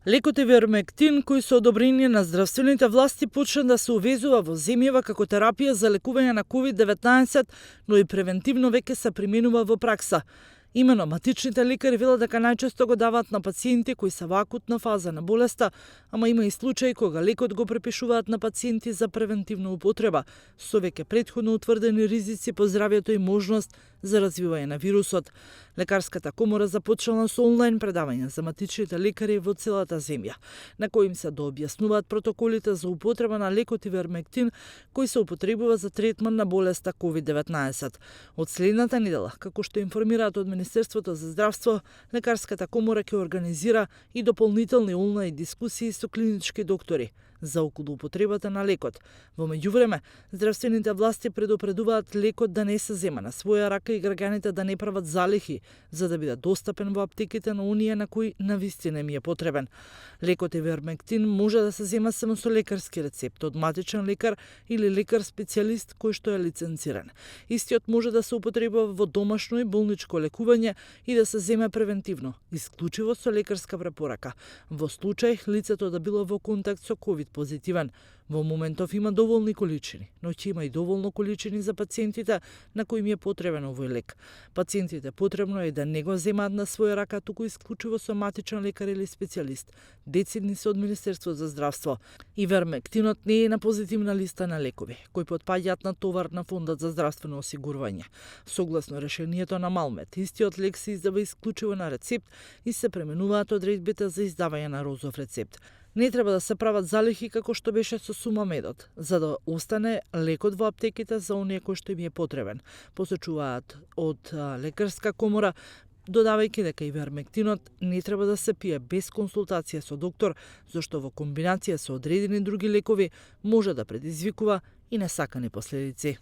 Лекот ивермектин, кој со одобрение на здравствените власти почна да се увезува во земјава како терапија за лекување на COVID-19, но и превентивно веќе се применува во пракса. Имено матичните лекари велат дека најчесто го даваат на пациенти кои се во акутна фаза на болеста, ама има и случаи кога лекот го препишуваат на пациенти за превентивна употреба, со веќе претходно утврдени ризици по здравјето и можност за развивање на вирусот. Лекарската комора започнала со онлайн предавање за матичните лекари во целата земја, на кои им се дообјаснуваат протоколите за употреба на лекот ивермектин, кој се употребува за третман на болеста COVID-19. Од следната недела, како што информираат од Министерството за здравство, Лекарската комора ќе организира и дополнителни онлайн дискусии со клинички доктори за околу употребата на лекот. Во меѓувреме, здравствените власти предупредуваат лекот да не се зема на своја рака и граѓаните да не прават залихи за да биде достапен во аптеките на оние на кои навистина им е потребен. Лекот ивермектин може да се зема само со лекарски рецепт од матичен лекар или лекар специјалист кој што е лиценциран. Истиот може да се употребува во домашно и болничко лекување и да се земе превентивно, исклучиво со лекарска препорака, во случај лицето да било во контакт со COVID позитивен. Во моментов има доволни количини, но ќе има и доволно количини за пациентите на кои им е потребен овој лек. Пациентите потребно е да не го земаат на своја рака, туку исклучиво со матичен лекар или специјалист. Децидни се од Министерство за здравство. Ивермектинот не е на позитивна листа на лекови, кои потпаѓаат на товар на Фондот за здравствено осигурување. Согласно решението на Малмет, истиот лек се издава исклучиво на рецепт и се пременуваат одредбите за издавање на розов рецепт. Не треба да се прават залихи како што беше со сумамедот, за да остане лекот во аптеките за оние кои што им е потребен. Посочуваат од Лекарска комора, додавајќи дека ивермектинот не треба да се пие без консултација со доктор, зашто во комбинација со одредени други лекови може да предизвикува и несакани последици.